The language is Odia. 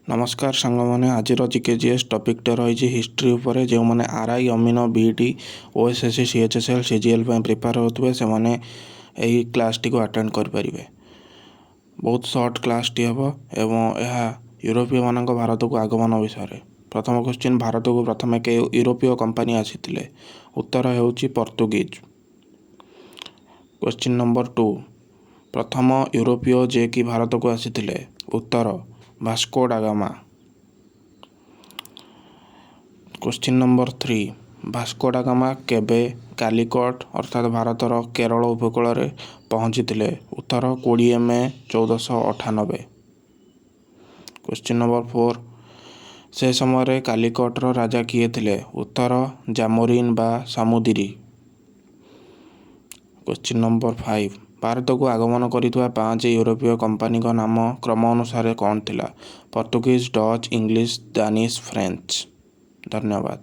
ନମସ୍କାର ସାଙ୍ଗମାନେ, ଆଜିର ଜିକେ ଜିଏସ୍ ଟପିକ୍ଟା ରହିଛି ହିଷ୍ଟ୍ରି ଉପରେ। ଯେଉଁମାନେ ଆର୍ I, ଅମିନ, ବିଇଡି, ଓଏସ୍ଏସ୍ସି, ସିଏଚ୍ଏସ୍ଏଲ୍, ସିଜିଏଲ୍ ପାଇଁ ପ୍ରିପେୟାର ହେଉଥିବେ, ସେମାନେ ଏହି କ୍ଲାସ୍ଟିକୁ ଆଟେଣ୍ଡ କରିପାରିବେ। ବହୁତ ସର୍ଟ କ୍ଲାସ୍ଟି ହେବ ଏବଂ ଏହା ୟୁରୋପୀୟମାନଙ୍କ ଭାରତକୁ ଆଗମନ ବିଷୟରେ। ପ୍ରଥମ କ୍ୱେଶ୍ଚିନ୍, ଭାରତକୁ ପ୍ରଥମେ କେଉଁ ୟୁରୋପୀୟ କମ୍ପାନୀ ଆସିଥିଲେ? ଉତ୍ତର ହେଉଛି ପର୍ତ୍ତୁଗୀଜ। କ୍ୱେଶ୍ଚିନ୍ ନମ୍ବର 2, ପ୍ରଥମ ୟୁରୋପୀୟ ଯିଏକି ଭାରତକୁ ଆସିଥିଲେ? ଉତ୍ତର Vasco da Gama. Question number 3, Vasco da Gama କେବେ କାଲିକଟ, ଅର୍ଥାତ୍ ଭାରତର କେରଳ ଉପକୂଳରେ ପହଞ୍ଚିଥିଲେ? ଉତ୍ତର 20 ମେ 1498। କ୍ୱେଶ୍ଚିନ୍ ନମ୍ବର 4, ସେ ସମୟରେ କାଲିକଟର ରାଜା କିଏ ଥିଲେ? ଉତ୍ତର ଜାମୋରିନ୍ ବା ସାମୁଦିରି। କ୍ୱେଶ୍ଚିନ୍ ନମ୍ବର 5, ଭାରତକୁ ଆଗମନ କରିଥିବା 5 ୟୁରୋପୀୟ କମ୍ପାନୀଙ୍କ ନାମ କ୍ରମ ଅନୁସାରେ କ'ଣ ଥିଲା? Portuguese, Dutch, English, Danish, French. ଧନ୍ୟବାଦ।